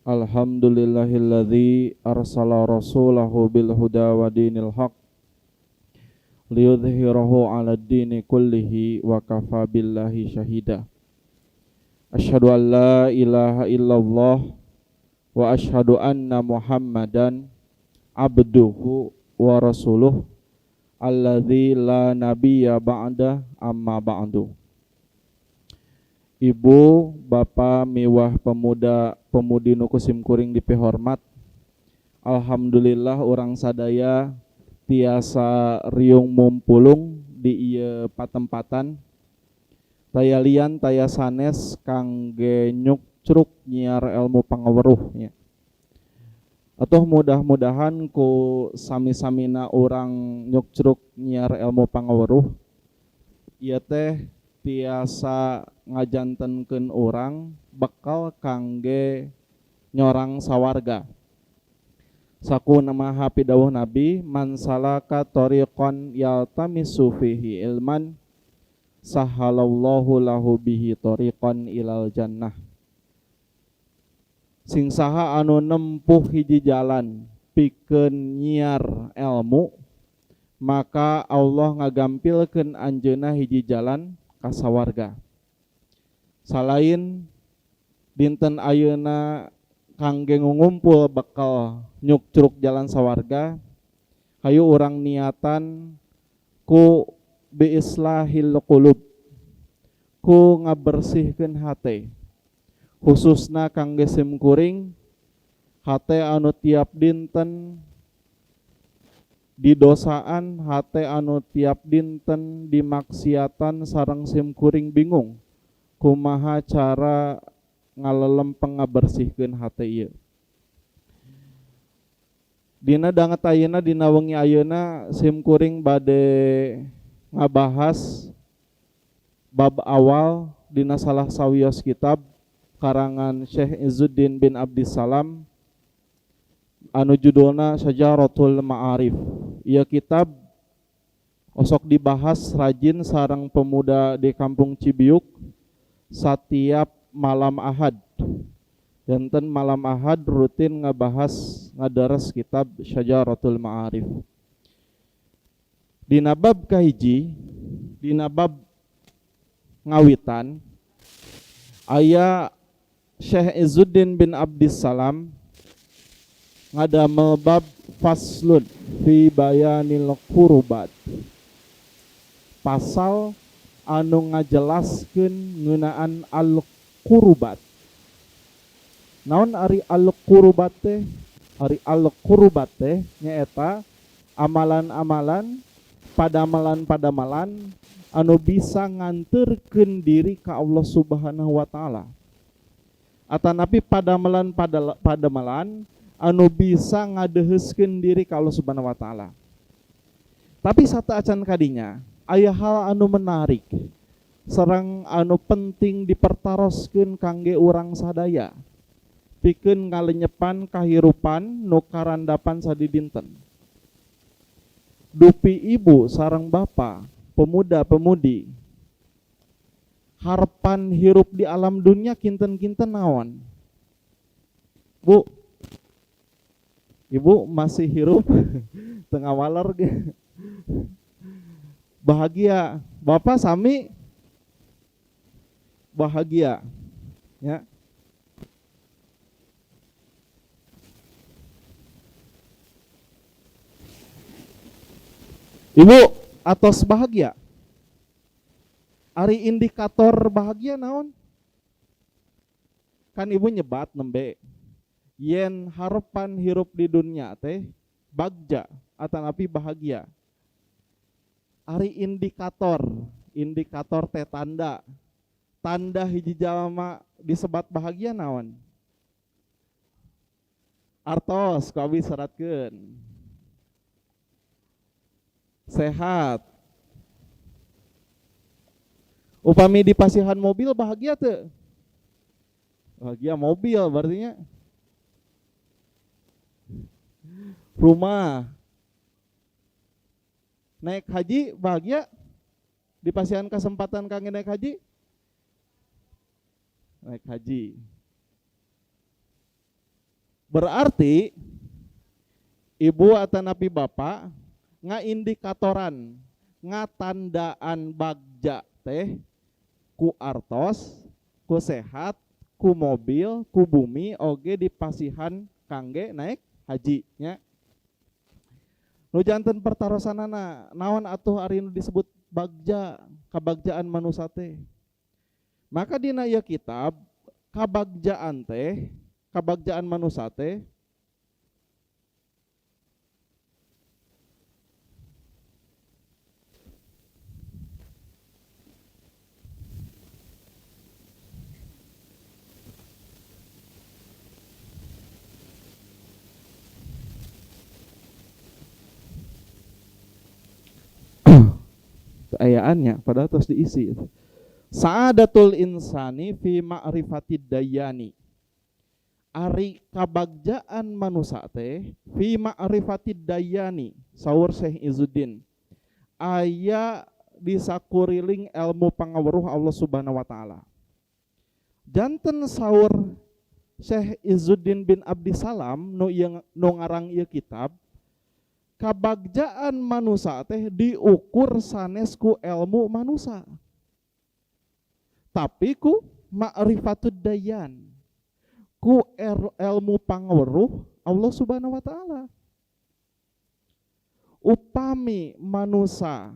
Alhamdulillahilladzi arsala rasulahu bil huda wa dinil haq liyudhhirahu 'alad dini kullihi wa kafa billahi syahida. Asyhadu an la ilaha illallah wa asyhadu anna Muhammadan abduhu wa rasuluh alladzi la nabiyya ba'da, amma ba'du. Ibu, bapak, miwah pemuda pemudi nu ku sim kuring dipihormat. Alhamdulillah urang sadaya tiasa riung mumpulung di ieu patempatan. Taya lian taya sanes kangge nyukcruk nyiar ilmu pangaweruh nya. Atuh mudah-mudahan ku sami-samina urang nyukcruk nyiar ilmu pangaweruh ieu teh tiasa ngajantenkeun urang bekal kangge nyorang sawarga. Sakumaha pidawuh Nabi, man salaka tariqan yaltamisu fihi ilman sahhalallahu lahu bihi tariqan ilal jannah. Sing saha anu nempuh hiji jalan pikeun nyiar ilmu, maka Allah ngagampilkeun anjeunna hiji jalan ka sawarga. Salain dinten ayeuna kangge ngumpul bekal nyukcruk jalan sawarga, hayu urang niatan ku biislahil qulub, ku ngabersihkeun hate, khususna kangge sim kuring hate anu tiap dinten didosaan, hate anu tiap dinten dimaksiatan sareng sim kuring bingung kumaha cara ngalelempeng ngabersihkeun hate ieu. Dina danget ayeuna, dina wengi ayeuna, sim kuring bade ngabahas bab awal dina salah sawios kitab karangan Syekh Izzuddin bin Abdissalam anu judulna Syajaratul Ma'arif. Ieu kitab osok dibahas rajin sareng pemuda di kampung Cibiuk setiap malam Ahad. Janten malam Ahad rutin ngabahas ngadaras kitab Syajaratul Ma'arif. Dina bab kahiji, dina bab ngawitan, aya Syekh Izzuddin bin Abdissalam ngadamel bab faslun fi bayanil qurubat. Pasal anu ngajelaskeun ngeunaan al-qurubat. Naon ari al-qurubat teh? Ari al-qurubat teh nyaeta amalan-amalan, padamalan-padamalan anu bisa nganterkeun diri ka Allah Subhanahu wa taala. Atanapi padamalan padamalan anu bisa ngadeheuskeun diri ka Allah Subhanahu wa taala. Tapi sateuacan kadinya aya hal anu menarik sareng anu penting dipertaroskeun kangge urang sadaya pikeun ngalenyepan kahirupan nu karandapan sadidinten. Dupi ibu sareng bapa, pemuda-pemudi, harapan hirup di alam dunia kinten-kinten naon? Bu, ibu masih hirup tengah waler ge. Bahagia, bapak sami bahagia, ya. Ibu atos bahagia. Ari indikator bahagia naon? Kan ibu nyebat nembe yen harapan hirup di dunia teh bagja atanapi bahagia. Ari indikator, indikator teh tanda. Tanda hiji jalma disebat bahagia naon? Artos ku abi seratkeun. Sehat. Upami dipasihan mobil bahagia teu? Bahagia mobil berartinya. Rumah. Naik haji bahagia? Dipasihan kesempatan kangge naik haji? Naik haji. Berarti ibu atanapi bapak ngaindikatoran, ngatandaan bagja teh ku artos, ku sehat, ku mobil, ku bumi oge dipasihan kangge naik haji nya. Nu janten pertarosanana naon atuh ari nu disebut bagja, kabagjaan manusia teh. Maka dina ieu kitab kabagjaan teh, kabagjaan manusia teh ayaannya padahal terus diisi. Sa'adatul insani fi ma'rifatid dayani. Ari kabagjaan manusia teh fi ma'rifatid dayani, saur Syekh Izzuddin. Aya disakuriling ilmu pangaweruh Allah Subhanahu wa taala. Janten saur Syekh Izzuddin bin Abdisalam nu ieu nu ngarang ieu kitab, kabagjaan manusia teh diukur sanes ku ilmu manusia, tapi ku ma'rifatud dayan, ku ilmu pangaweruh Allah Subhanahu wa taala. Upami manusia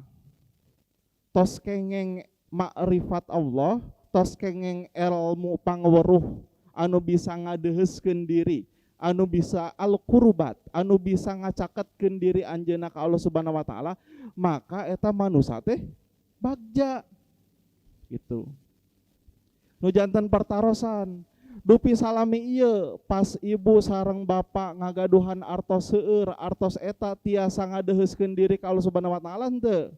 tos kengeng makrifat Allah, tos kengeng ilmu pangaweruh anu bisa ngadeheuskeun diri, anu bisa al-qurbat, anu bisa ngacaketkeun diri anjeunna ka Allah Subhanahu wa taala, maka eta manusia teh bagja gitu. Nu janten pertarosan, dupi salami ieu pas ibu sareng bapak ngagaduhan artos seueur, artos eta tiasa ngadeheuskeun diri ka Allah Subhanahu wa taala henteu?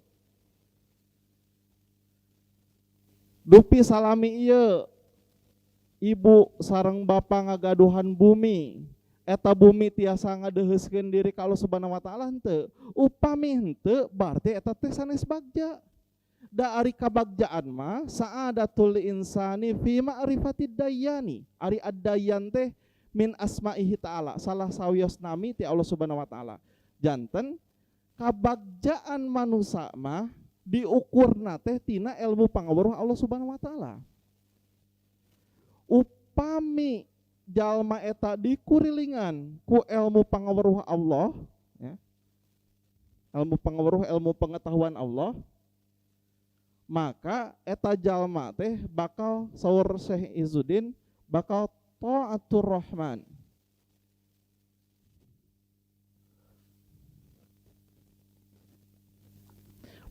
Dupi salami ieu ibu sareng bapak ngagaduhan bumi, eta bumi tiasa ngadeheuskeun diri ka Allah Subhanahu wa taala henteu? Upami henteu berarti eta teh sanes bagja. Da ari kabagjaan mah sa'adatul insani fi ma'rifatid dayani. Ari ad-dayan teh min asma'ihi ta'ala, salah sawios nami ti Allah Subhanahu wa taala. Janten kabagjaan manusia mah diukurna teh tina ilmu pangaweruh Allah Subhanahu wa taala. Upami jalma eta dikurilingan ku ilmu pangaweruh Allah, ya, ilmu pangaweruh, ilmu pengetahuan Allah, maka eta jalma teh bakal saur Syekh Izzuddin bakal taatur rahman.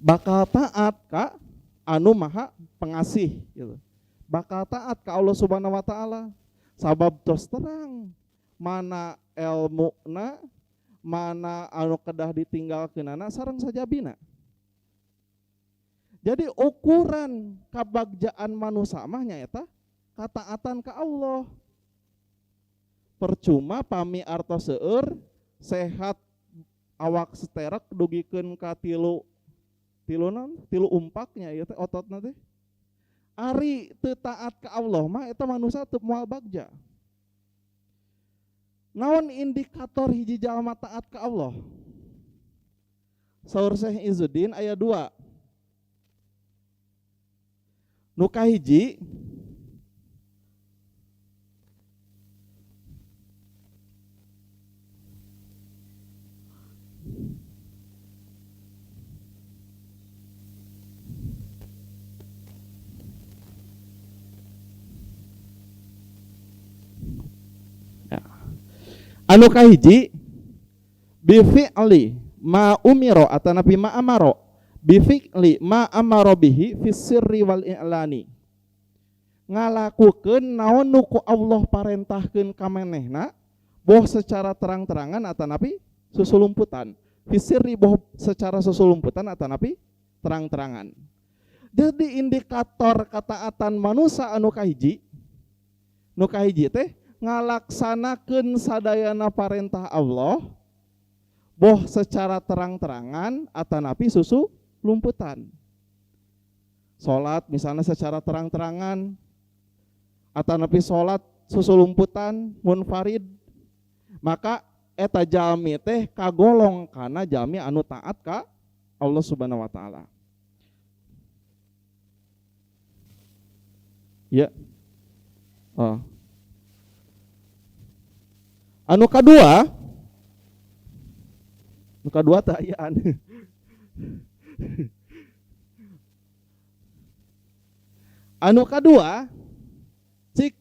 Bakal taat ka anu maha pengasih gitu. Bakal taat ka Allah Subhanahu wa taala. Sabab tos terang mana elmuna, mana anu kedah ditinggalkeunana sareng sajabina. Jadi ukuran kabagjaan manusia mah nyaeta kataatan ka Allah. Percuma pami artos seueur, sehat awak seterek dugikeun ka tilu tilu non, tilu umpaknya ieu teh ototna teh. Ari teu taat ka Allah mah eta manusia teu moal bagja. Naon indikator hiji jalma taat ka Allah? Saur Syekh Izzuddin aya 2. Nu kahiji ya. Anu kahiji bi fi'li ma umiro atanapi ma amaro, bi fi'li ma amaro bihi fi sirri wal i'lani. Ngalakukeun naon nu ku Allah parentahkeun ka manehna boh secara terang-terangan atanapi susulumputan. Fi sirri boh secara susulumputan atanapi terang-terangan. Jadi indikator kataatan manusia anu kahiji, nu kahiji teh ngalaksanakeun sadayana parentah Allah boh secara terang-terangan atanapi susu lumputan. Salat misalnya secara terang-terangan atanapi salat susulumputan munfarid. Maka eta jalmi teh kagolong kana jalmi anu taat ka Allah Subhanahu wa taala. Ya. Oh. Anu kadua teh ayaan. Anu kadua cik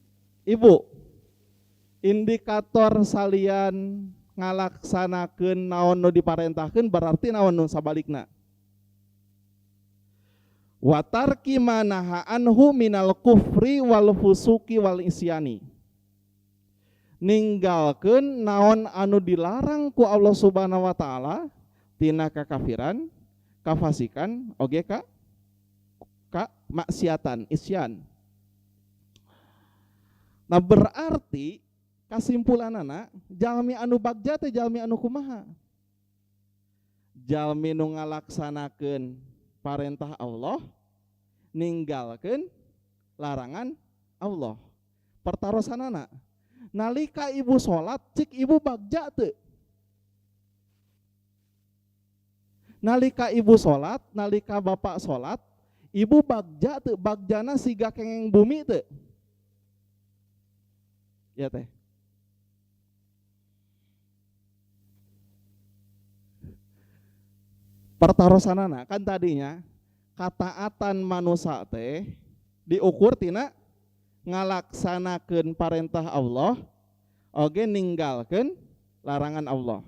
ibu, indikator salian ngalaksanakeun naon nu diparentahkeun berarti naon nu sabalikna. Wa tarki ma naha anhu minal kufri wal fusuki wal isyani. Ninggalkeun naon anu dilarang ku Allah Subhanahu wa taala tina kakafiran, kafasikan, oge ka maksiatan, isyan. Nah berarti kasimpulanana jalmi anu bagja teh jalmi anu kumaha? Jalmi nu ngalaksanakeun parentah Allah, ninggalkeun larangan Allah. Pertarosanana nalika ibu salat cik ibu bagja teu? Nalika ibu salat, nalika bapak salat, ibu bagja teu? Bagjana siga kengeng bumi teu? Ya teh. Pertarosanana kan tadinya kataatan manusia teh diukur tina ngalaksanakeun parentah Allah oge ninggalkeun larangan Allah.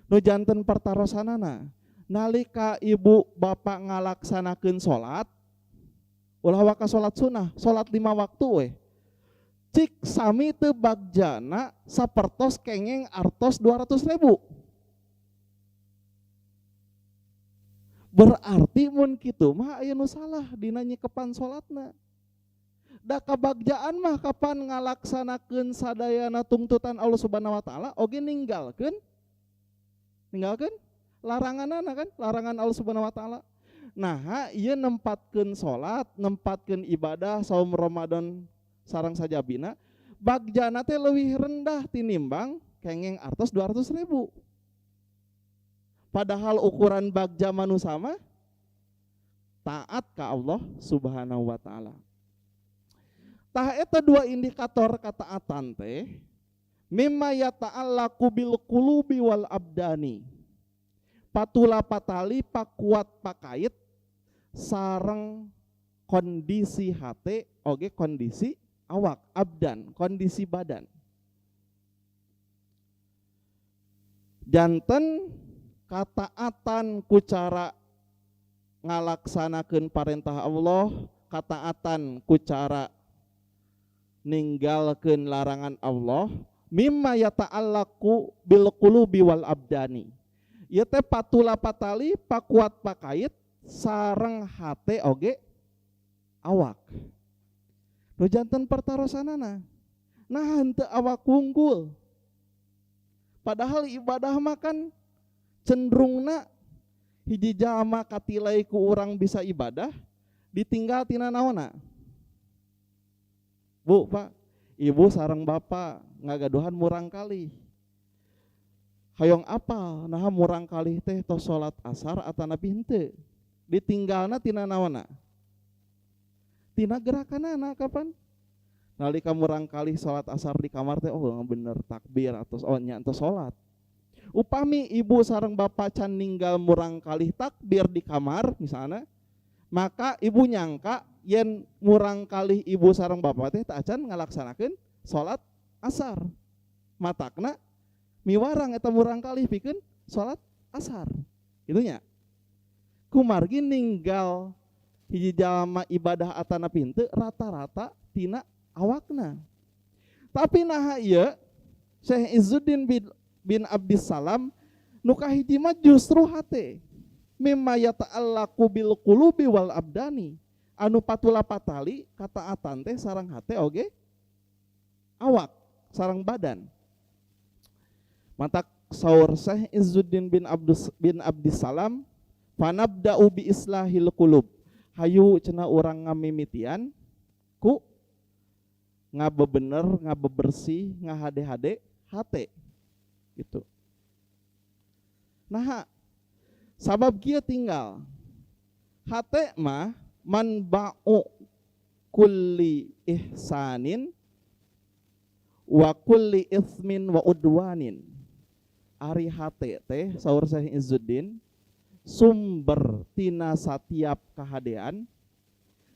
Nu janten pertarosanana nalika ibu bapak ngalaksanakeun salat, ulah waka salat sunah, salat 5 waktu we. Cik sami teu bagjana sapertos kengeng artos 200.000. Berarti mun kitu mah aya nu salah dina nyikepan salatna. Da kabagjaan mah kapan ngalaksanakeun sadayana tungtutan Allah Subhanahu wa taala oge ninggalkeun laranganana kan, larangan Allah Subhanahu wa taala. Nah, ieu nempatkeun salat, nempatkeun ibadah saum Ramadan sareng sajabina, bagjana teh leuwih rendah tinimbang kengeng artos 200.000. Padahal ukuran bagja manusia mah taat ka Allah Subhanahu wa taala. Tah eta dua indikator kataatan teh mimma yata'allaqu bil qulubi wal abdani. Patula patali pakuat pakait sareng kondisi hate oge kondisi awak abdan, kondisi badan. Janten kataatan ku cara ngalaksanakeun parentah Allah, kataatan ku cara ninggalkeun larangan Allah, mimma yata'allaqu bil qulubi wal abdani. Ieu teh patula patali pakuat pakait sareng hate oge awak. Nu janten pertarosanana. Nah henteu awak wungkul. Padahal ibadah mah kan cenderungna hiji jalma katilai ku urang bisa ibadah ditinggal tina naonna. Bu, Pak, ibu sareng bapak ngagaduhan murang kalih. Hayong apal nah murang kalih teh tos salat asar atanapi henteu. Ditinggalna tina naonna? Tina gerakanana kapan? Nalika murang kalih salat asar di kamar teh oh bener takbir atau oh nya entos salat. Upami ibu sareng bapak can ninggal murang kalih takbir di kamar misalnya, maka ibu nyangka yen murang kalih ibu sareng bapak teh tak acan ngalaksanakeun salat asar. Matakna miwarang eta murang kalih pikeun salat asar. Kitu nya. Kumargi ninggal hiji jalma ibadah atana henteu rata-rata tina awakna. Tapi naha ieu Syekh Izzuddin bin Abdissalam nu kahiji mah justru hate mimma yata'allaqu bil qulubi wal abdani, anu patula patali kataatan teh sareng hate oge awak sareng badan. Matak saur Syekh Izzuddin bin Abdissalam fanabda'u bi islahil qulub, hayu cenah urang ngamimitian ku ngabebener, ngabebersih, ngahade-hade hate. Gitu. Nah, sabab kieu tinggal hate mah manba'u kulli ihsanin wa kulli itsmin wa udwanin. Ari hate teh saur Syekh Izzuddin sumber tina satiap kahadean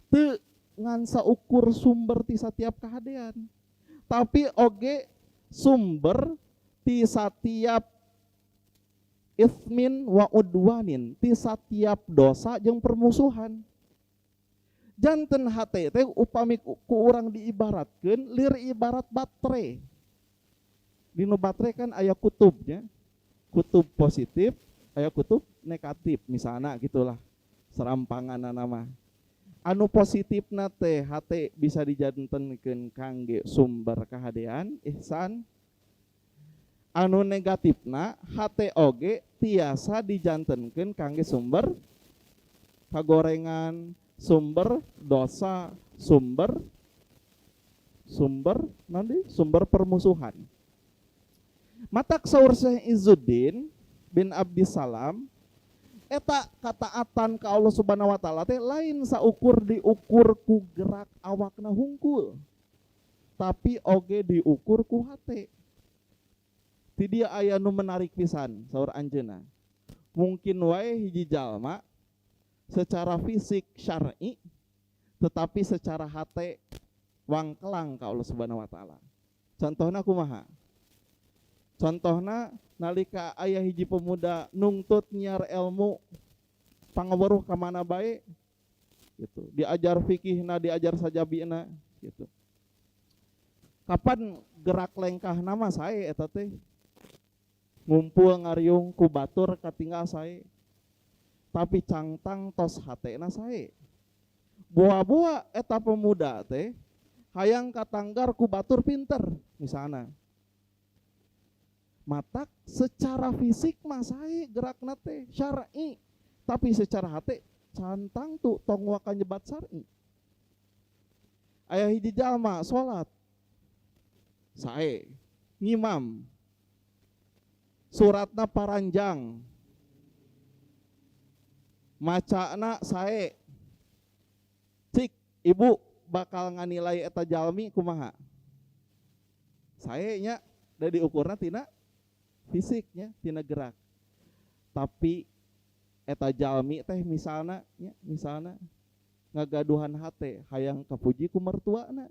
teu ngan saukur sumber ti satiap kahadean, tapi oge sumber ti satiap itsmin wa udwanin, ti satiap dosa jeung permusuhan. Janten hate teh upami ku urang diibaratkeun lir ibarat baterai. Dinu baterai kan aya kutubnya, kutub positif, aya kutub negatif misalna gitulah serampanganna mah. Anu positifna teh hate bisa dijantenkeun kangge sumber kahadean ihsan. Anu negatifna hate oge tiasa dijantenkeun kangge sumber kagorengan, sumber dosa, sumber sumber nanti sumber permusuhan. Matak saur Syekh Izzuddin bin Abdissalam eta kataatan ka Allah Subhanahu wa taala teh lain saukur diukur ku gerak awakna hungkul, tapi oge diukur ku hate. Ti dia aya nu menarik pisan saur anjeunna. Mungkin wae hiji jalma secara fisik syar'i tetapi secara hate wangkelang ka Allah Subhanahu wa taala. Contohna kumaha? Contohna nalika aya hiji pemuda nungtut nyiar ilmu pangaweruh ka mana bae gitu, diajar fikihna, diajar sajabina gitu. Kapan gerak lengkahna mah sae eta teh, ngumpul ngariung ku batur katinggal sae, tapi cangtang tos hatena sae. Boa-boa eta pemuda teh hayang katanggar ku batur pinter misalna. Matak secara fisik mah sae gerakna teh syar'i, tapi secara hate cantang tuh tong waka nyebat syar'i. Aya hiji jalma salat sae, ngimam, suratna paranjang, macana sae. Cik ibu bakal nganilai eta jalmi kumaha? Sae nya, da diukurna tina fisiknya, tina gerak. Tapi eta jalmi teh misalna nya, misalna ngagaduhan hate hayang kapuji ku mertuana.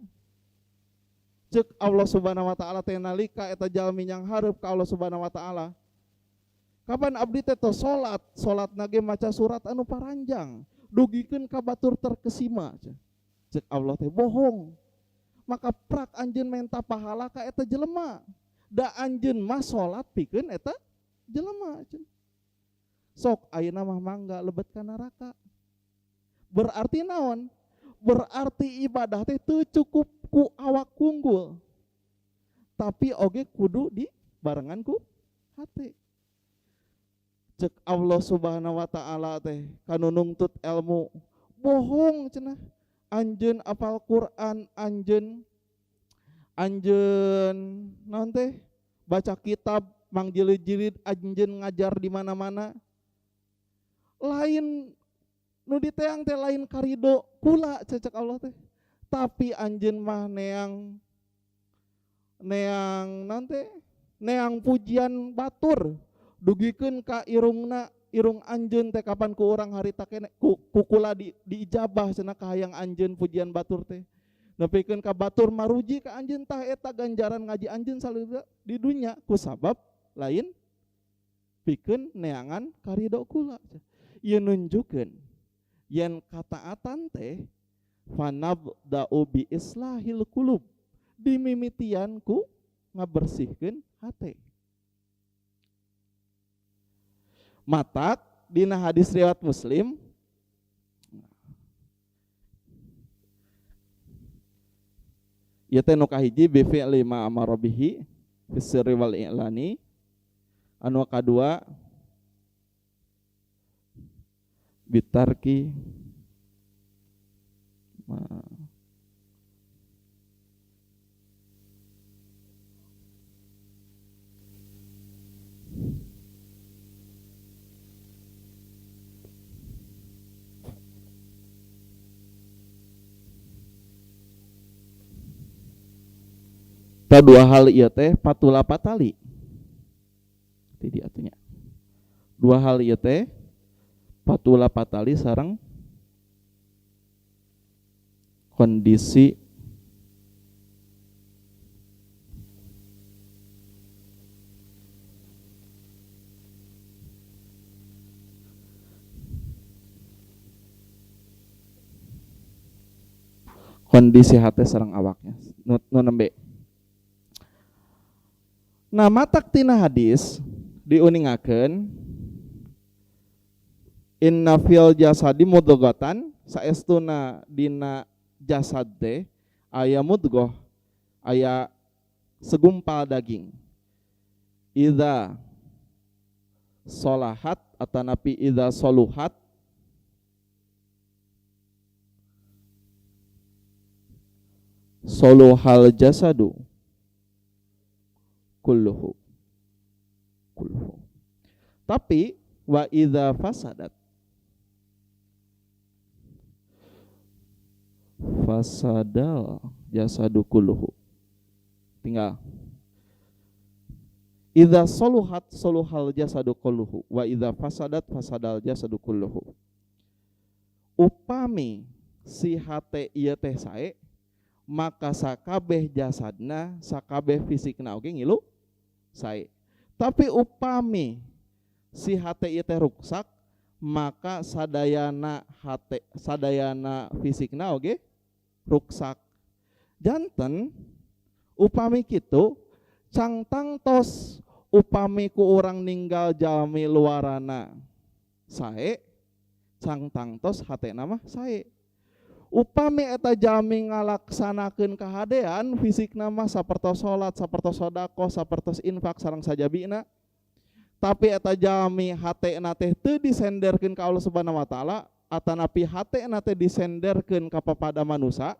Cek Allah Subhanahu wa taala teh nalika eta jalmi yang hareup ka Allah Subhanahu wa taala, kapan abdi teh tos salat, salatna ge maca surat anu paranjang, dugikeun ka batur terkesima. Cek Allah teh bohong. Maka prak anjeun menta pahala ka eta jelema. Da anjeun mah salat pikeun eta jelema. Sok ayeuna mah mangga lebet ka neraka. Berarti naon? Berarti ibadah teh teu cukup ku awak unggul, tapi oge kudu di barengan ku hate. Cek Allah Subhanahu wa taala teh kanu nungtut ilmu bohong cenah. Anjeun apal Quran, anjeun anjeun naon teh baca kitab mangjilid-jilid, anjeun ngajar di mana-mana. Lain nu diteang teh lain karido kula cecek Allah teh, tapi anjeun mah neang neang naon teh neang pujian batur dugikeun ka irungna, irung anjeun teh kapan ku urang harita kene ku kula diijabah cenah kahayang anjeun pujian batur teh. Nepikeun ka batur maruji ka anjeun, tah eta ganjaran ngaji anjeun salira di dunya ku sabab lain pikeun neangan karido kula. Ieu nunjukkeun yen kataatan teh fanabda'u bi islahil qulub, dimimitian ku ngabersihkeun hate. Matak dina hadis riwayat Muslim ieu teh nu kahiji bi fi'li ma amara bihi fi sirri wal i'lani, anu kadua bitarki ma Tah, dua hal ieu teh patula patali. Ti dieu atuh nya. Dua hal ieu teh patula patali sareng kondisi kondisi hati sareng awaknya nu nembe. Nah, matak tina hadis diuningakeun inna fil jasadi mudghatan, saestuna dina jasad teh aya mudghah, aya segumpal daging. Idza solahat atanapi idza soluhat soluhal jasadu kulluhu kulluhu. Tapi wa idza fasadat fasadal jasadu kulluhu. Tinggal idza soluhat soluhal jasadu kulluhu wa idza fasadat fasadal jasadu kulluhu. Upami si hate ieu teh sae, maka sakabeh jasadna, sakabeh fisikna oge ngilu sae. Tapi upami si hate ieu teh ruksak, maka sadayana hate, sadayana fisikna oge ruksak. Janten upami kitu cang tangtos upami ku urang ninggal jalmi luarana sae, cang tangtos hatena mah sae. Upami eta jalmi ngalaksanakeun kahadean fisikna mah sapertos salat, sapertos sedekah, sapertos infak sareng sajabina, tapi eta jalmi hatena teh teu disenderkeun ka Allah Subhanahu wa taala atanapi hatena teh disenderkeun ka papada manusa,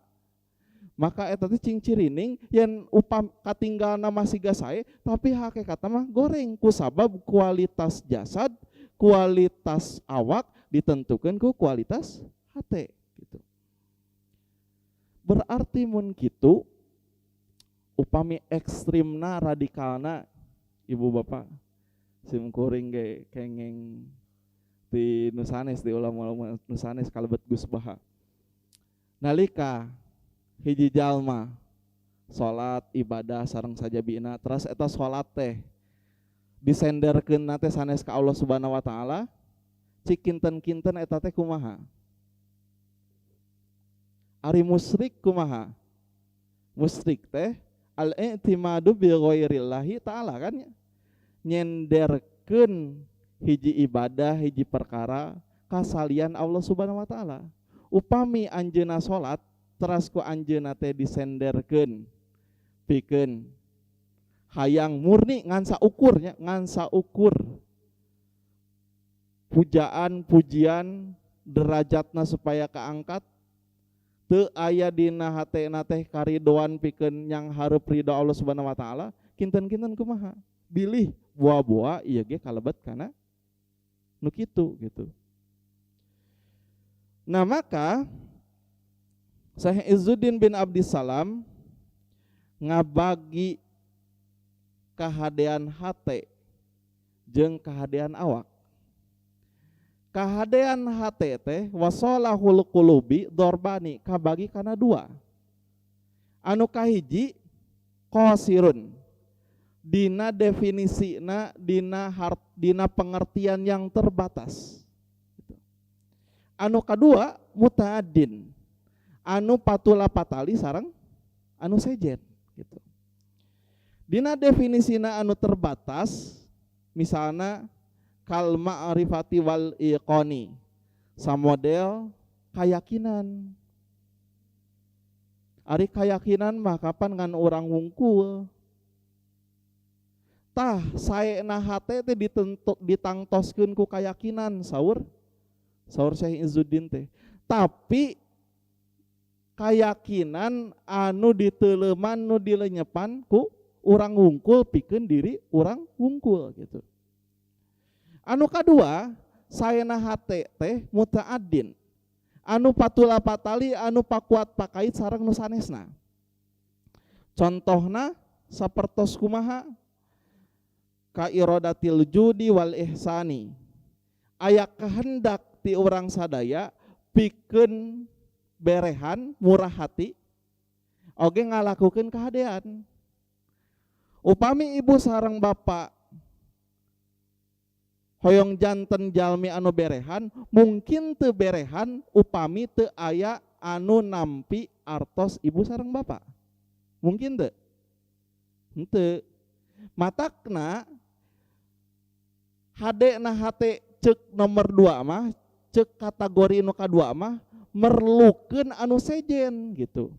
maka eta teh cing cirining yen upam katinggalna masih siga sae, tapi hakikatna mah goreng kusabab kualitas jasad, kualitas awak ditentukeun ku kualitas hate gitu. Berarti mun kitu upami ekstrimna radikalna ibu bapak sim kuring ge kengeng di nusanes di ulama-ulama nusanes kalebet Gus Baha. Nalika hiji jalma salat ibadah sareng sajabina, terus eta salat teh disenderkeun teh sanes ka Allah Subhanahu wa taala, cik kinten-kinten eta teh kumaha? Ari musyrik kumaha? Musyrik teh al-i'timadu bi ghairillahi ta'ala kan ya? Nyenderkeun hiji ibadah, hiji perkara kasalian Allah Subhanahu wa taala. Upami anjeunna salat teras ku anjeunna teh disenderkeun pikeun hayang murni ngan saukurnya, ngan saukur pujaan, pujian derajatna supaya keangkat, teu aya dina hatena teh karidoan pikeun yang hareup ridho Allah Subhanahu wa taala, kinten-kinten kumaha? Bilih buah-buah ieu ge kalebet kana nu kitu gitu. Nah, maka Syekh Izzuddin bin Abdissalam ngabagi kahadean hate jeung kahadean awak. Kahadean hate teh wasolahul qulubi dorbani, kabagi kana dua. Anu kahiji qasirun, dina definisina, dina hart, dina pengertian yang terbatas. Anu kadua muta'addin, anu patula patali sareng anu sejen gitu. Dina definisina anu terbatas misalna kal ma'rifati wal iqani, samodel kayakinan. Ari kayakinan mah kapan ngan urang wungkul. Tah saena hate teh ditentu, ditangtoskeun ku kayakinan saur saur Syekh Izzuddin teh. Tapi kayakinan anu diteuleman nu dilenyepan ku urang wungkul pikeun diri urang wungkul gitu. Anu kadua saena hate teh muta'addin, anu patula patali, anu pakuat pakait sareng nu sanesna. Contohna Sapertos kumaha? Ka irodatil judi wal ihsani, aya kehendak ti urang sadaya pikeun berehan, murah hati, oge ngalakukeun kahadean. Upami ibu sareng bapak hoyong janten jalmi anu berehan, mungkin teu berehan upami teu aya anu nampi artos ibu sareng bapak. Mungkin teu? Henteu. Matakna hade na hate cek nomor 2 mah, cek kategori nu kadua mah merlukeun anu sejen gitu.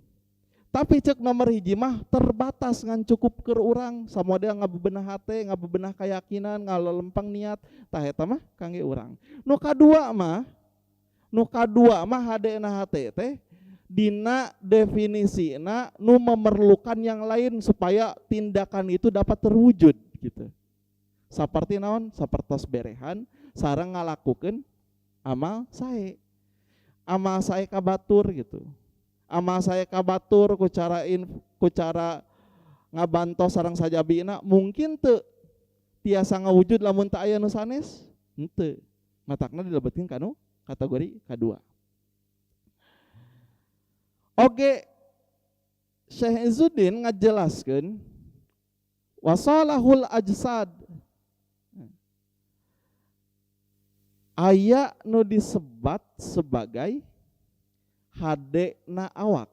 Tapi cek nomor 1 mah terbatas ngan cukup keur urang, samodel ngabebenah hate, ngabebenah keyakinan, ngalelempang niat, tah eta mah kangge urang. Nu kadua mah hade na hate teh dina definisina nu memerlukan yang lain supaya tindakan itu dapat terwujud gitu. Saperti naon? Sapertos berehan sareng ngalakukeun amal sae. Amal sae ka batur gitu. Amal sae ka batur ku cara ngabantos sareng sajabina mungkin teu tiasa ngawujud lamun teu aya nu sanes? Henteu. Matakna dilebetkeun kanu kategori kadua. Oge Syekh Izzuddin ngajelaskeun wasalahul ajsad, aya nu disebat sebagai hade na awak.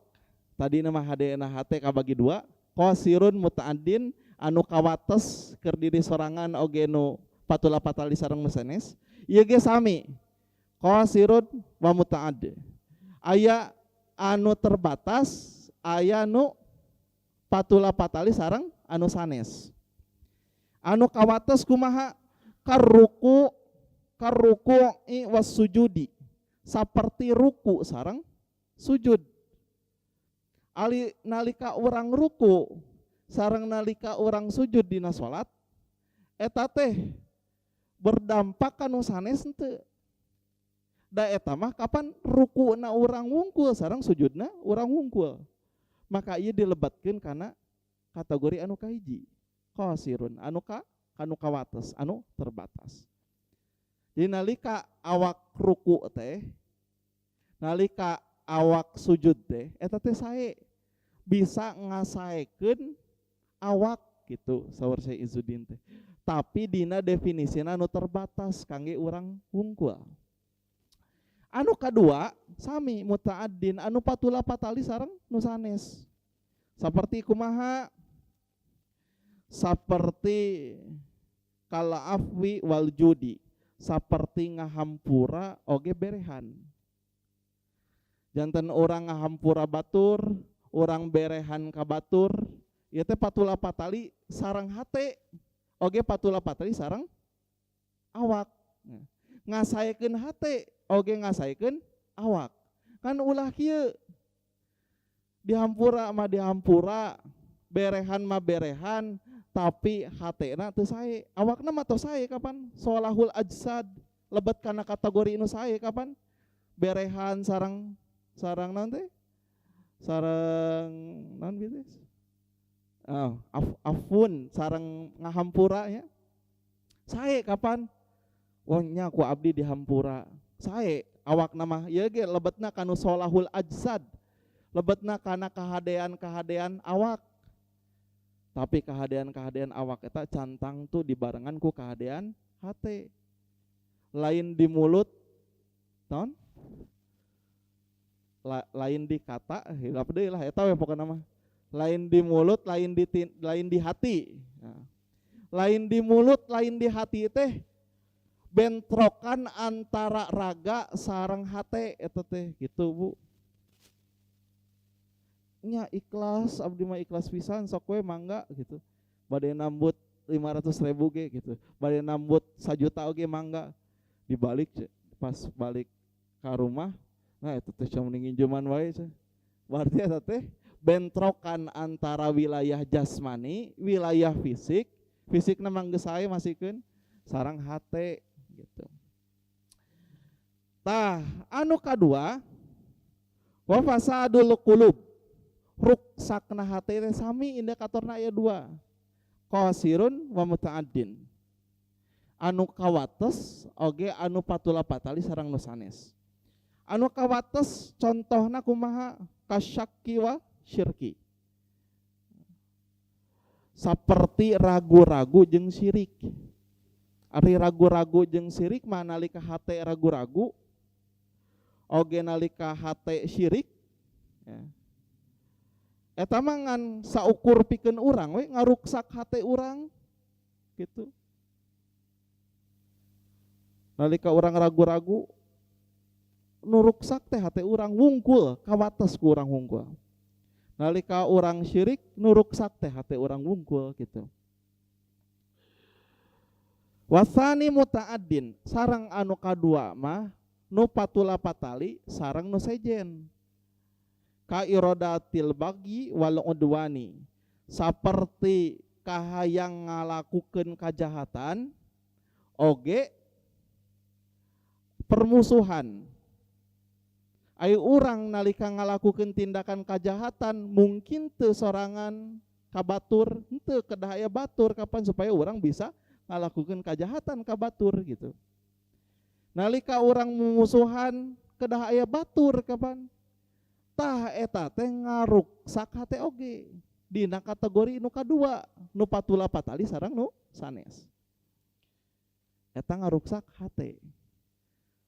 Tadi nama hade na hate kabagi dua, qasirun muta'addin, anu kawates keur diri sorangan oge nu patula patali sareng nu sanes. Ieu ge sami, qasirun wa muta'addi, aya anu terbatas, aya nu patula patali sareng anu sanes. Anu kawates kumaha? Karruku'i was sujudi, saperti ruku sareng sujud. Ali nalika urang ruku sareng nalika urang sujud dina salat eta teh berdampak kanu sanes henteu? Da eta mah kapan rukuna urang wungkul sareng sujudna urang wungkul. Maka ieu dilebatkeun kana kategori anu kahiji, qasirun, anu ka anu kawates, anu terbatas. Jadi nalika awak ruku teh, nalika awak sujud teh, eta teh sae bisa ngasaekeun awak gitu, saur Syekh Izzuddin teh. Tapi dina definisina anu terbatas kangge urang wungkul. Anu kadua sami muta'addin, anu patula patali sareng nu sanes. Saperti kumaha? Saperti kala afwi wal judi, saperti ngahampura oge berehan. Janten orang ngahampura batur, orang berehan ka batur, ieu teh patula patali sareng hate, oge patula patali sareng awak. Ngasaekeun hate, oge ngasaekeun awak. Kan ulah kieu, dihampura mah dihampura, berehan mah berehan, tapi hatena teu sae, awakna mah tos sae kapan? Solahul ajsad, lebet kana kategori nu sae kapan? Berehan sareng sareng naon teh? Sareng naon gitu? Oh, afun sareng ngahampura nya. Sae kapan? Wah nya ku abdi dihampura. Sae awakna mah ieu ge lebetna kanu solahul ajsad. Lebetna kana kahadean-kahadean awak. Tapi kahadean-kahadean awak eta cantang tuh dibarengan ku kahadean hate. Lain di mulut, ton? Lain di kata, hilap deui lah eta we pokona mah. Lain di mulut, lain di hati. Nah. Lain di mulut, lain di hati teh bentrokan antara raga sareng hate eta teh gitu, Bu. Nya ikhlas, abdi mah ikhlas pisan, sok we mangga gitu. Bade nambut 500.000 ge gitu. Bade nambut 1 juta oge mangga. Dibalik pas balik ke rumah, nah itu teh cuma nginjeman wae. Berarti eta teh bentrokan antara wilayah jasmani, wilayah fisik, fisikna mah geus sae masikeun sareng hate gitu. Tah, anu kadua wa fasadul qulub Ruksakna hate teh sami indikatorna aya dua, qasirun wa muta'addin, anu kawates oge anu patula patali sarang nu sanes. Anu kawates contohna kumaha? Kasyakki wa syirki, seperti ragu-ragu jeung syirik. Ari ragu-ragu jeung syirik mah nalika hate ragu-ragu oge nalika hate syirik ya. Eta mah ngan saukur pikeun urang we ngaruksak hate urang gitu. Nalika urang ragu-ragu, nu ruksak teh hate urang wungkul, kawates ku urang wungkul. Nalika urang syirik, nu ruksak teh hate urang wungkul gitu. Wasani muta'addin, sareng anu kadua mah nu patula patali sareng nu sejen, ka irodatil bagyi wal udwani, saperti kahayang ngalakukeun kajahatan oge permusuhan. Ayo urang nalika ngalakukeun tindakan kajahatan mungkin teu sorangan ka batur, henteu, kedah aya batur kapan supaya urang bisa ngalakukeun kajahatan ka batur gitu. Nalika urang mumusuhan, kedah aya batur kapan. Tah, eta teh ngaruksak hate oge dina kategori nu kadua, nu patula patali sareng nu sanes. Eta ngaruksak hate.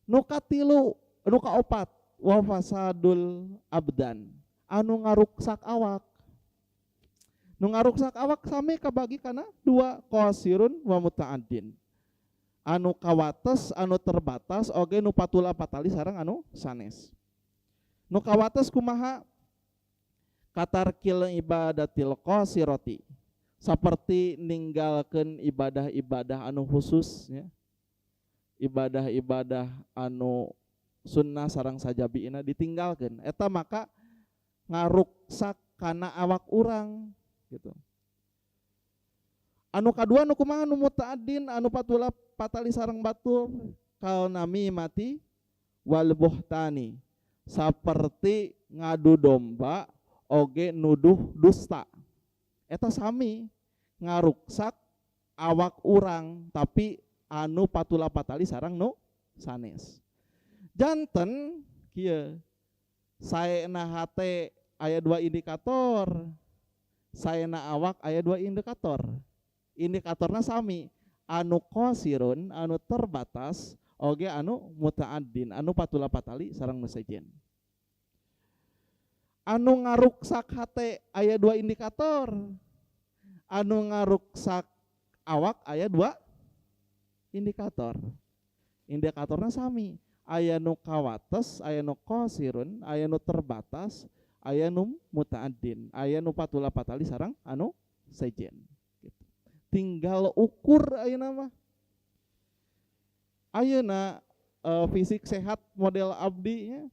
Nu katilu, nu kaopat, wa fasadul abdan, anu ngaruksak awak. Nu ngaruksak awak sami kabagi kana dua, qasirun wa muta'addin, anu kawates, anu terbatas oge nu patula patali sareng anu sanes. Nu kawates kumaha? Katarkil ibadatil qasirati, seperti ninggalkeun ibadah-ibadah anu khusus ya, ibadah-ibadah anu sunnah sareng sajabina ditinggalkan. Eta maka ngaruksak kana awak urang gitu. Anu kadua nu kumaha? Nu muta'addin, anu patula patali sareng batur, kal namimati wal buhtani, seperti ngadu domba oge nuduh dusta. Eta sami ngaruksak awak urang, tapi anu patula patali sareng nu sanes. Janten kieu, saena hate aya dua indikator, saena awak aya dua indikator. Indikatorna sami, anu qasirun, anu terbatas, oge anu muta'addin, anu patula patali sareng nu sejen. Anu ngaruksak hate aya dua indikator, anu ngaruksak awak aya dua indikator. Indikatorna sami, aya nu kawates, aya nu qasirun, aya nu terbatas, aya nu muta'addin, aya nu patula patali sareng anu sejen gitu. Tinggal ukur ayeuna mah. Ayeuna fisik sehat model abdi nya,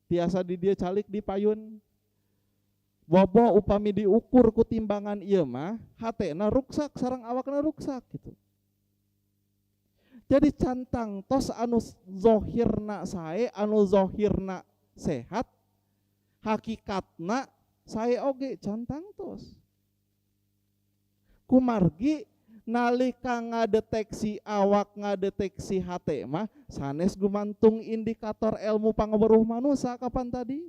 tiasa di dieu calik di payun. Bobo upami diukur ku timbangan ieu mah hatena ruksak sareng awakna ruksak gitu. Jadi can tangtos anu zohirna sae, anu zohirna sehat, hakikatna sae oge can tangtos. Kumargi nalika ngadeteksi awak, ngadeteksi hate mah sanes gumantung indikator ilmu pangaweruh manusia kapan tadi,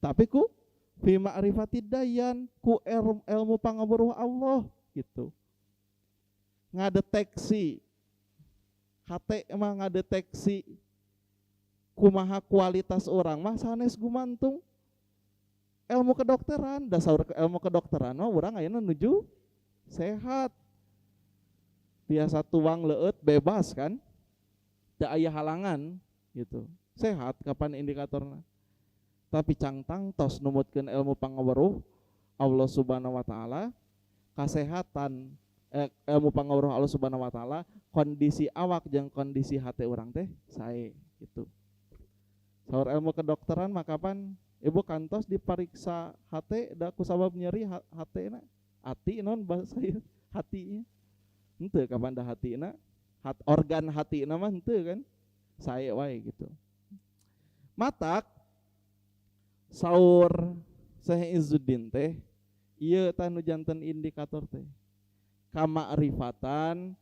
tapi ku fi ma'rifatid dayan, ku ilmu pangaweruh Allah gitu. Ngadeteksi hate mah, ngadeteksi kumaha kualitas orang mah sanes gumantung ilmu kedokteran. Dasar ilmu kedokteran mah urang ayeuna nuju sehat, biasa tuang leueut bebas kan, teu aya halangan gitu, sehat kapan indikatorna. Tapi can tangtos numutkeun ilmu pangaweruh Allah Subhanahu wa taala, kasehatan ilmu pangaweruh Allah Subhanahu wa taala, kondisi awak jeung kondisi hati urang teh sae gitu. Saur ilmu kedokteran mah kapan ibu kantos diperiksa hate da kusabab nyeri hatena, ati non bahasa ieu hati henteu kapan da hatina organ hatina mah henteu kan sae wae gitu. Matak saur Syekh Izzuddin teh ieu tah nu janten indikator teh kamakrifatan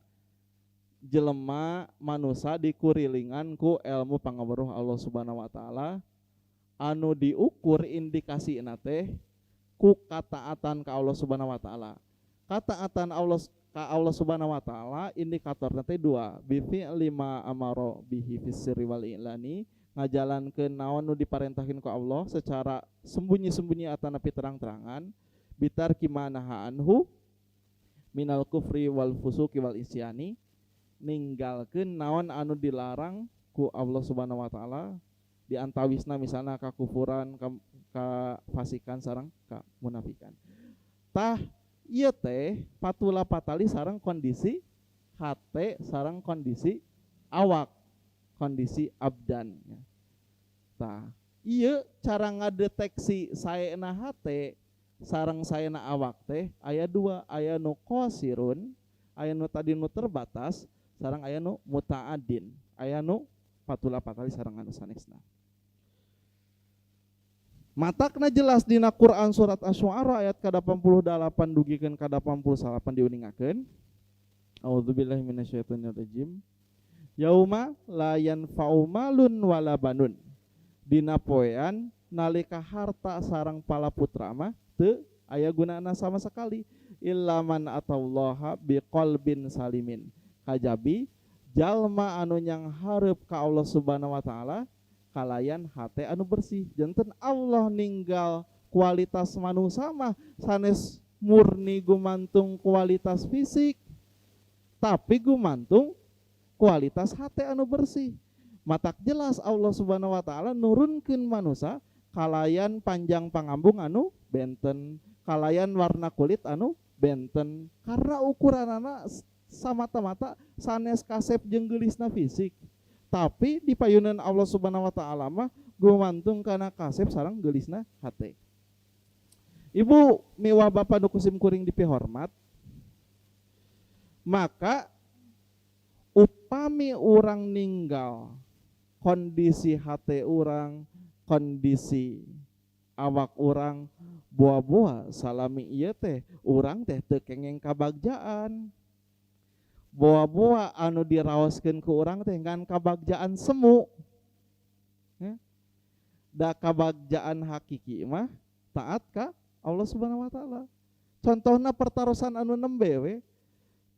jelema manusia dikurilingan ku ilmu pangaweruh Allah Subhanahu wa Taala, anu diukur indikasi teh ku kataatan ka Allah Subhanahu wa Taala. Kataatan Allah ka Allah Subhanahu wa Taala indikator teh dua: bifi'li ma amara bihi fis sirri wal i'lani, ngajalankeun naon nu diparentahkeun ku Allah secara sembunyi-sembunyi atanapi terang-terangan, bitarki ma naha anhu minal kufri wal fusuki wal isyani, ninggalkeun naon anu dilarang ku Allah Subhanahu wa Taala, di antawisna misalnya kakufuran, kafasikan sareng kamunafikan. Tah, ieu teh patula patali sareng kondisi hate sareng kondisi awak, kondisi abdan ya. Tah, ieu cara ngadeteksi saena hate sareng saena awak teh aya dua: aya nu qasirun, aya nu tadi nu terbatas, sareng aya nu muta'addin, aya nu patula patali sareng anu sanesna. Matakna jelas dina Quran surat Asy-Syu'ara ayat ke-88 dugikeun ka-89 diuningakeun. A'udzubillahi minasyaitonirrajim. Yauma la yanfa'u malun wala banun. Dina poean nalika harta sareng pala putra mah teu aya gunana sama sekali, illa man atallaha biqalbin salimin. Kajabi jalma anu nyanghareup ka Allah Subhanahu wa Taala kalayan hate anu bersih. Janten Allah ninggal kualitas manusia mah sanes murni gumantung kualitas fisik, tapi gumantung kualitas hate anu bersih. Matak jelas Allah Subhanahu wa Taala nurunkeun manusia kalayan panjang pangambung anu benten, kalayan warna kulit anu benten, karena ukuranana samata-mata sanes kasep jeung geulisna fisik, tapi di payunan Allah Subhanahu wa Taala mah gumantung kana kasep sareng geulisna hate. Ibu miwah bapak nu ku sim kuring dipihormat, maka upami urang ninggal kondisi hate urang, kondisi awak urang, boa-boa salami ieu teh urang teh teu kengeng kabagjaan. Boa-boa anu diraoskeun ku urang teh ngan kabagjaan semu ya. Da kabagjaan hakiki mah taat ka Allah Subhanahu wa Taala. Contohna pertarosan anu nembe we,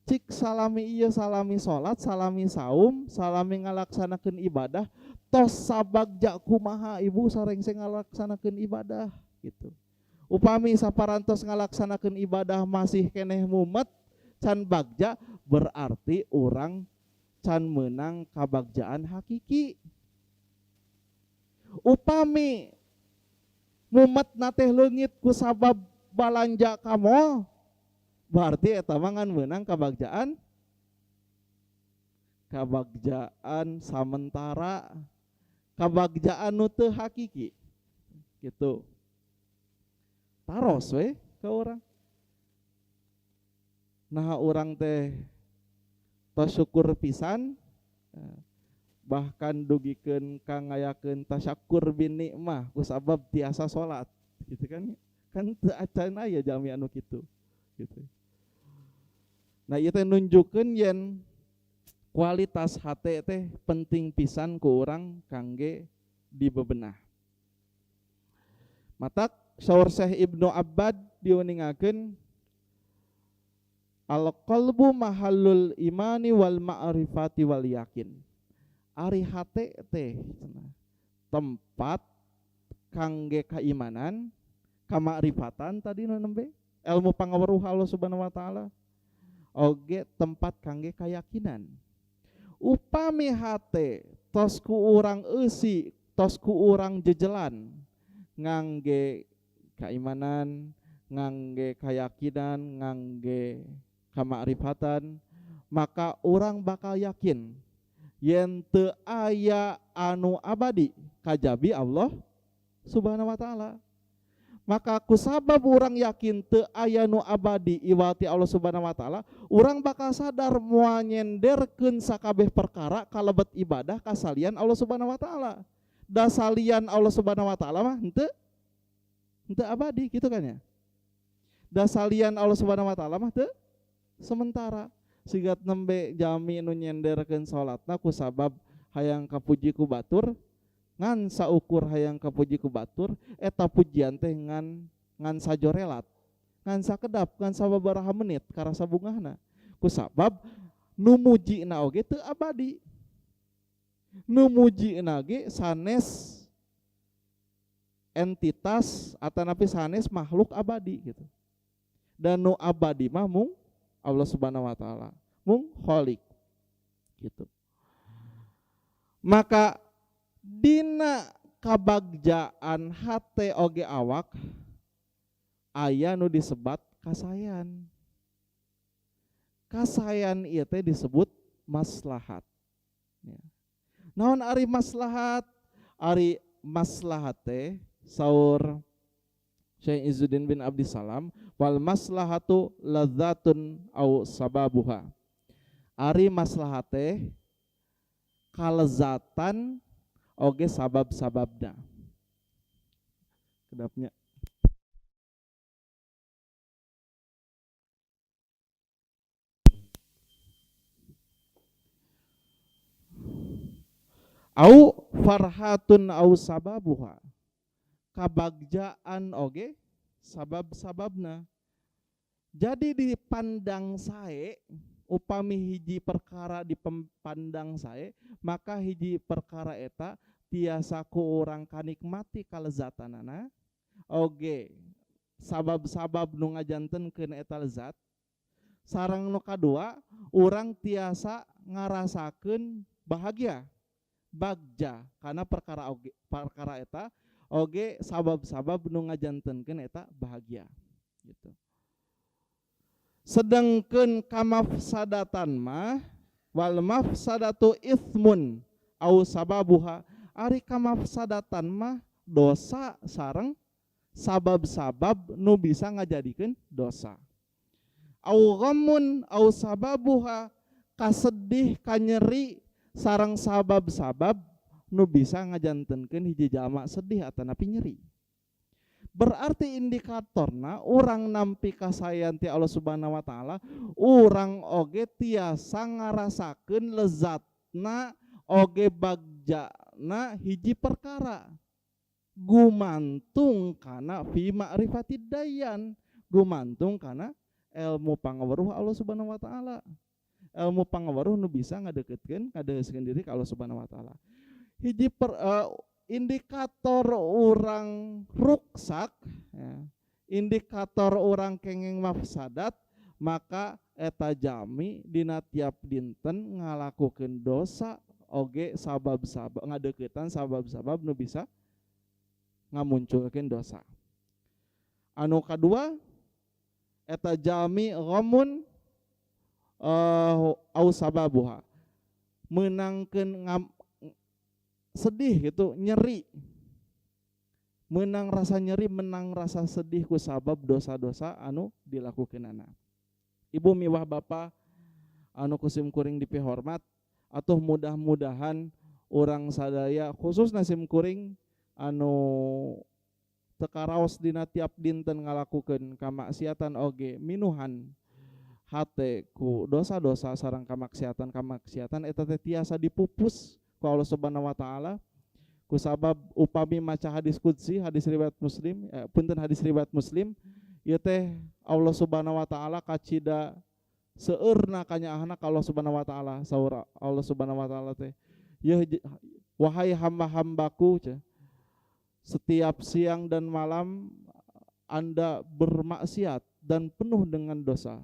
cik salami ieu, salami salat, salami saum, salami ngalaksanakeun ibadah, tos sabagja kumaha ibu sarengseng ngalaksanakeun ibadah gitu. Upami saparantos ngalaksanakeun ibadah masih keneh mumet, can bagja, berarti urang can menang kabagjaan hakiki. Upami mumet teh leungit ku sabab balanja ka mall, berarti eta mah ngan meunang kabagjaan kabagjaan sementara, kabagjaan nu teu hakiki gitu. Taros we ke urang. Nah, urang teh tos syukur pisan, bahkan dugikeun ka ngayakeun tasyakur bin nikmah ku sabab tiasa salat gitu kan. Kan teu acan aya jalmi anu kitu gitu. Nah, ieu teh nunjukkeun yen kualitas hate teh penting pisan ku urang kangge dibebenah. Matak saur Syekh Ibnu Abbad diuningakeun, al qalbu mahallul imani wal ma'rifati wal yakin. Ari hate teh tempat kangge keimanan, kamakrifatan tadi nu nembe ilmu pangaweruh Allah Subhanahu wa Taala, oge tempat kangge keyakinan. Upami hate tos ku urang eusi, tos ku urang jejelan ngangge keimanan, ngangge keyakinan, ngangge kamakrifatan, maka urang bakal yakin yen teu aya anu abadi kajabi Allah Subhanahu wa Taala. Maka kusabab urang yakin teu aya nu abadi iwati Allah Subhanahu wa Taala, urang bakal sadar moal nyenderkeun sakabeh perkara kalebet ibadah kasalian Allah Subhanahu wa Taala. Da salian Allah Subhanahu wa Taala mah henteu Henteu abadi gitu kan ya. Da salian Allah Subhanahu wa taala mah teu sementara. Siga nembe jalmi nu nyenderkeun salatna ku sabab hayang kapuji ku batur, ngan saukur hayang kapuji ku batur, eta pujian teh ngan ngan sajorelat, ngan sakedap, ngan sababaraha menit karasa bungahna. Ku sabab nu mujina oge teu abadi. Nu mujina ge sanes entitas atanapi sanes makhluk abadi gitu. Dan nu abadi mah mung Allah Subhanahu wa taala, mung Khalik gitu. Maka dina kabagjaan hate oge awak aya nu disebat kasayan. Kasayan ieu teh disebut maslahat. Ya. Naon ari maslahat? Ari maslahat teh saur Syekh Izzuddin bin Abdissalam, wal maslahatu ladzatun au sababuha. Ari maslahat teh kalezatan oge sabab-sababna. Kedapnya. Au farhatun au sababuha. Kabagjaan oge sabab-sababna. Jadi dipandang sae, upami hiji perkara dipandang sae, maka hiji perkara eta tiasa ku urang kanikmati kalezatanana oge sabab-sabab nu ngajantenkeun eta lezat. Sareng nu kadua, urang tiasa ngarasakeun bahagia, bagja karena perkara oge, perkara eta oge sabab-sabab nu ngajantenkeun eta bahagia gitu. Sedangkeun kamafsadatan mah wal mafsadatu ithmun au sababuha. Ari kamafsadatan mah dosa sareng sabab-sabab nu bisa ngajadikeun dosa. Au ghammun au sababuha, kasedih kanyeri sareng sabab-sabab nu bisa ngajantenkeun hiji jalma sedih atanapi nyeri. Berarti indikatorna urang nampi kasayan ti Allah Subhanahu wa taala, urang oge tiasa ngarasakeun lezatna oge bagjana hiji perkara. Gumantung kana fi ma'rifatid dayan, gumantung kana ilmu pangaweruh Allah Subhanahu wa taala. Ilmu pangaweruh nu bisa ngadeukeutkeun, ngadeukeutkeun diri ka Allah Subhanahu wa taala. Hiji indikator orang ruksak, ya, indikator orang kengeng mafsadat, maka eta jami dina tiap dinten ngalakukeun dosa oge sabab-sabab ngadeuketan sabab-sabab nu bisa ngamunculkeun dosa. Anu kadua eta jami ghamun au sababuha, meunangkeun sedih gitu, nyeri, menang rasa nyeri, menang rasa sedih ku sabab dosa-dosa anu dilakukeunana. Ibu miwah bapa anu kusim kuring dipihormat, atuh mudah-mudahan urang sadaya khususna sim kuring anu teu karaos dina tiap dinten ngalakukeun kamaksiatan oge minuhan hate ku dosa-dosa sareng kamaksiatan-kamaksiatan eta teh tiasa dipupus ku Allah Subhanahu wa taala. Ku sabab upami maca hadis qudsi, hadis riwayat Muslim, punten hadis riwayat Muslim, ieu teh Allah Subhanahu wa taala kacida seueurna kanyaahna ka Allah Subhanahu wa taala. Saur Allah Subhanahu wa taala teh, yeuh wahai hamba-hambaku, setiap siang dan malam Anda bermaksiat dan penuh dengan dosa,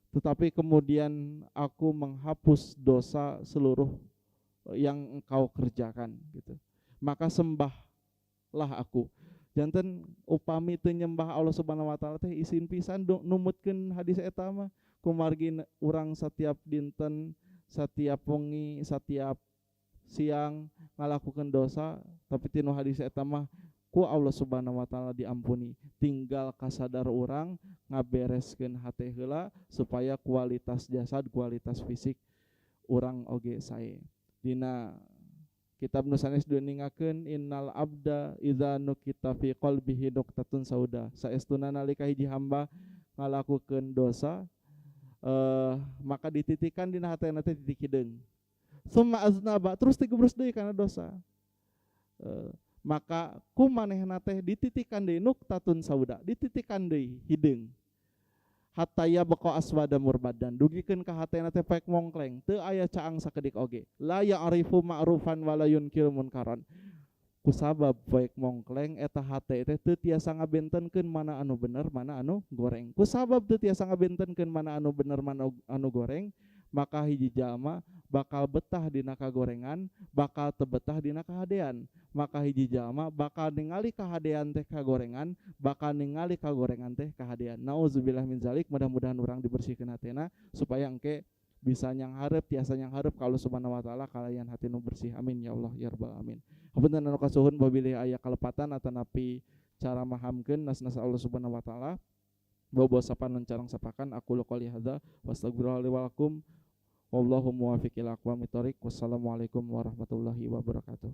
tetapi kemudian aku menghapus dosa seluruh yang engkau kerjakan gitu. Maka sembahlah aku. Janten upami teu nyembah Allah Subhanahu wa taala teh isin pisan numutkeun hadis eta mah. Kumargi urang setiap dinten, setiap wengi, setiap siang ngalakukeun dosa, tapi tinu hadis eta mah ku Allah Subhanahu wa taala diampuni. Tinggal kasadar urang ngabereskeun hate heula supaya kualitas jasad, kualitas fisik urang oge sae. Dina Kitab nu sanes diuningakeun, innal abda idza nukita fi qalbihi nuqtatun sauda. Saestuna nalika hiji hamba ngalakukeun dosa, maka dititikan dina hatena teh titik hideung. Summa aznaba, terus tigebrus deui kana dosa, maka ku manehna teh dititikan deui nuqtatun sauda, dititikan deui hideung, hatta yabqa aswada murbadan, dugikeun ka hatena teh poek mongkleng, teu aya caang sakedik oge, la ya'rifu ma'rufan wala yunkiru munkaran. Kusabab poek mongkleng eta hate teh teu tiasa ngabentenkeun mana anu bener, mana anu goreng. Kusabab teu tiasa ngabentenkeun mana anu bener, mana anu goreng, maka hiji jalma bakal betah dina kagorengan, bakal teu betah dina kahadean. Maka hiji jalma bakal ningali kahadean teh kagorengan, bakal ningali kagorengan teh kahadean. Nauzubillah min zalik. Mudah-mudahan urang dibersihkeun hatena supaya engke bisa nyanghareup, tiasa nyanghareup ka Allah Subhanahu wa Taala kalayan hati nu bersih. Amin ya Allah ya rabbal alamin. Hapunten anu kasuhun, bilih aya kalepatan atanapi cara mahamkeun nas-nas Allah Subhanahu wa Taala. Bawa sapan carang sapakan. Aqulu qouli hadza wa astaghfirullah li wa lakum. Wallahu muwaffiq ila aqwamit thoriq. Wassalamualaikum warahmatullahi wabarakatuh.